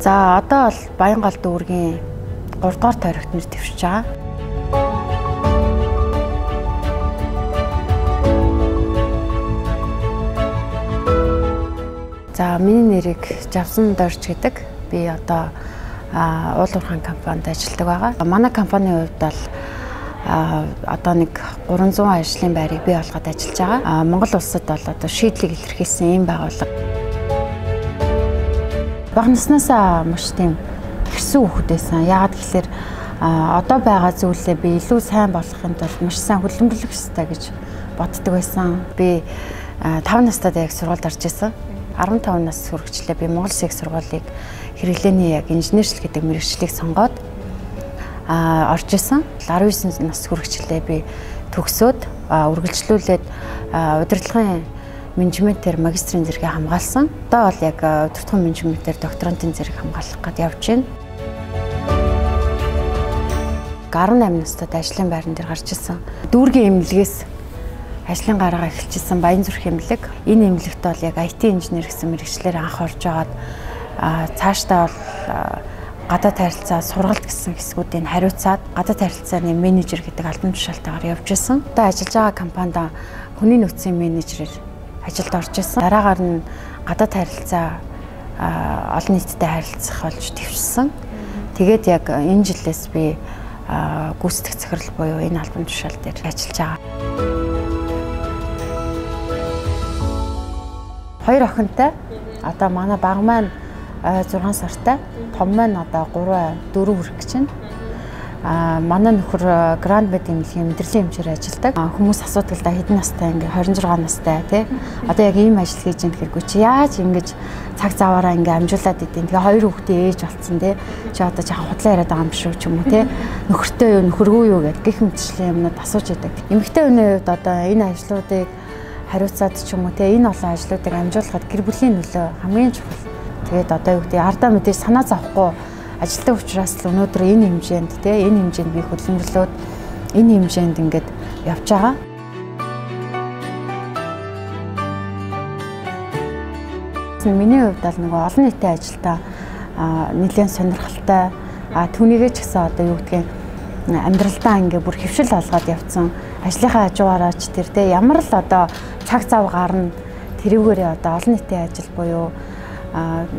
За одоо бол Баянгол дүүргийн 3 дугаар тойрогт нэр дэвшиж байгаа. За миний нэрийг Жавсан Дорж гэдэг. Би одоо Уул уурхайн компанид ажилладаг байгаа. Манай компанийн хувьд бол одоо нэг 300 ажлын байрыг бий болгоод ажиллаж байгаа. Монгол улсад бол одоо шийдлийг илэрхийлсэн ийм байгууллага. Бага наснаас маш тийм хэрсэн хүүхэд байсан. Яагаад гэхээр одоо байгаа зүйлээ би илүү сайн болгохын тулд маш сайн хөдөлмөрлөх ёстой гэж боддог байсан. Би 5 настайд яг сургуульд орж исэн. 15 нас хүрэгчлээ би Монгол Улсын их сургуулийг хэрэглээний яг инженерчлэл гэдэг мэргэжлийг сонгоод орж исэн. 19 нас хүрэгчлээ би төгсөөд үргэлжлүүлээд удирдлагын менежментээр магистрийн зэрэгээ хамгаалсан. Одоо бол яг удирдлагын менежментээр докторантын зэрэг хамгаалах гээд явж байна. 18 настайд ажлын байран дээр гарч исэн. Дүүргийн эмнэлгээс ажлын гараа эхэлчихсэн Баян зүрх эмнэлэг. Энэ эмнэлэгт бол яг IT инженер гэсэн мэргэжлээр анх орж агаад цаашдаа бол гадаад харилцаа, сургалт гэсэн хэсгүүдийг хариуцаад гадаад харилцааны менежер гэдэг албан тушаалтайгаар явж исэн. Одоо ажиллаж байгаа компанид хүний нөөцийн менежерээр ажилд орж исэн. Дараагаар нь гадаад харилцаа олон нийттэй харилцах болж твшсэн. Тэгээд яг энэ жилээс би гүйцэтгэх захирал буюу энэ албан тушаал дээр ажиллаж байгаа. Хоёр охинтой. Одоо манай баг маань 6 сартай, том маань одоо 3 4 хүрэх гэж байна. Манай нөхөр Гранд Мед эмнэлгийн мэдрэлийн эмчээр ажилладаг. Хүмүүс асуудаг л да хэдэн настай ингээ 26 настай тий. Одоо яг ийм ажил хийж байгаа гэхэргүй чи яаж ингэж цаг заваараа ингээ амжуулаад идэв. Тэгээ хоёр хүүхдээ ээж болцсон тий. Чи одоо жаахан худлаа яриад байгаа юм шүү ч юм уу тий. Нөхөртэй юу нөхөргүй юу гэд гэх мэтчлэн юмнууд асууж идэг. Эмэгтэй хүний хувьд одоо энэ ажлуудыг хариуцаад ч юм уу тий энэ олон ажлуудыг амжуулахад гэр бүлийн нөлөө хамгийн чухал. Тэгээд одоо юу гэдэг ардаа мэдээж санаа зовхгүй ажилтдаг учраас л өнөөдөр энэ хэмжээнд тий энэ хэмжээнд би хөдөлмөрлөөд энэ хэмжээнд ингээд явж байгаа. Миний хувьд бол нөгөө олон нийтийн ажилдаа нэлээд сонирхолтой, түүнийгээ ч гэсэн одоо юу гэдгийг амьдралдаа ингээ бүр хэвшил олгоод явцсан. Ажлынхаа хажуугаараа ч тэр тий ямар л одоо цаг зав гарна тэрүүгээрээ одоо олон нийтийн ажил буюу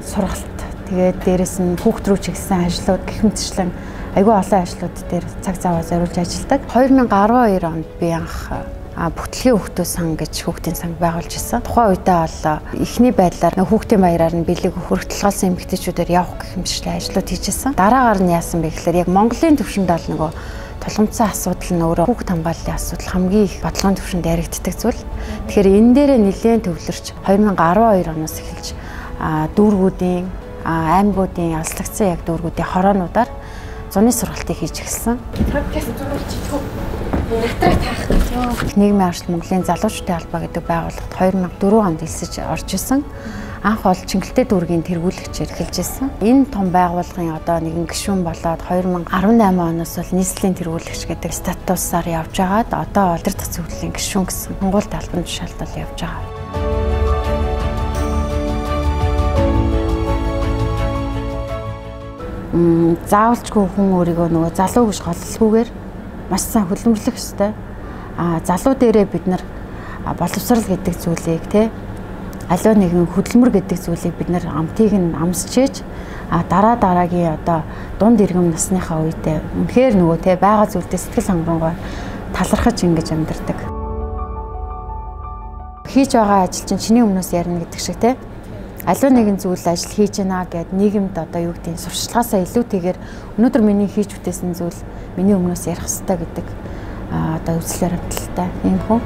сургалт тэгээд дээрэс нь хүүхд рүү чиглэсэн ажлууд гэх мэтчлэн айгүй олон ажлууд дээр цаг заваа зориулж ажилладаг. 2012 онд би анх Бүтлгийн хүүхдүүд сан гэж хүүхдийн санг байгуулж исэн. Тухайн үедээ бол эхний байдлаар хүүхдийн баяраар нь бэлэг хөрөх толгойлсон эмэгтэйчүүдээр явах гэх мэтчлэн ажлууд хийж исэн. Дараагаар нь яасан бэ гэхээр яг Монголын төвшөнд бол нөгөө тулгамдсан асуудал нь өөрөө хүүхд хамгааллын асуудал хамгийн их бодлогын төвшөнд яригддаг зүйл. Тэгэхээр энэ дээрээ нэлээд төвлөрч 2012 оноос эхэлж дүүргүүдийн, аймагуудын ялцлагдсан яг дүүргүүдийн хороонуудаар зуны сургалтыг хийж эхэлсэн. Нийгмийн аршил Монголын залуучуудын холбоо гэдэг байгууллагт 2004 онд элсэж орж исэн. Анх бол Чингэлтэй дүүргийн тэргүүлэгчээр эхэлж исэн. Энэ том байгууллагын одоо нэгэн гишүүн болоод 2018 оноос бол нийслэлийн тэргүүлэгч гэдэг статусаар явж байгаад одоо удирдах зөвлөлийн гишүүн гэсэн сонгуульд албан тушаалд бол явж байгаа. Заавалчгүй хүн өөрийгөө нөгөө залуу гэж голлохгүйгээр маш сайн хөдөлмөрлөх ёстой. Залуу дээрээ бид нар боловсрал гэдэг зүйлийг тий аливаа нэгэн хөдөлмөр гэдэг зүйлийг бид нар амтыг нь амсчээж дараа дараагийн одоо дунд иргэм насныхаа үедээ үнэхээр нөгөө тий байгаа зүйлдээ сэтгэл хангамжтай талархаж ингэж амьдардаг. Хийж байгаа ажил чинь чиний өмнөөс ярина гэдэг шиг тий аливаа нэгэн зүйл ажил хийж гинэ гэд нийгэмд одоо юу гэдгийг сурчлагаасаа илүүтэйгээр өнөөдөр миний хийж бүтээсэн зүйл миний өмнөөс ярих ёстой гэдэг одоо үзэл баримталтай юм хүн.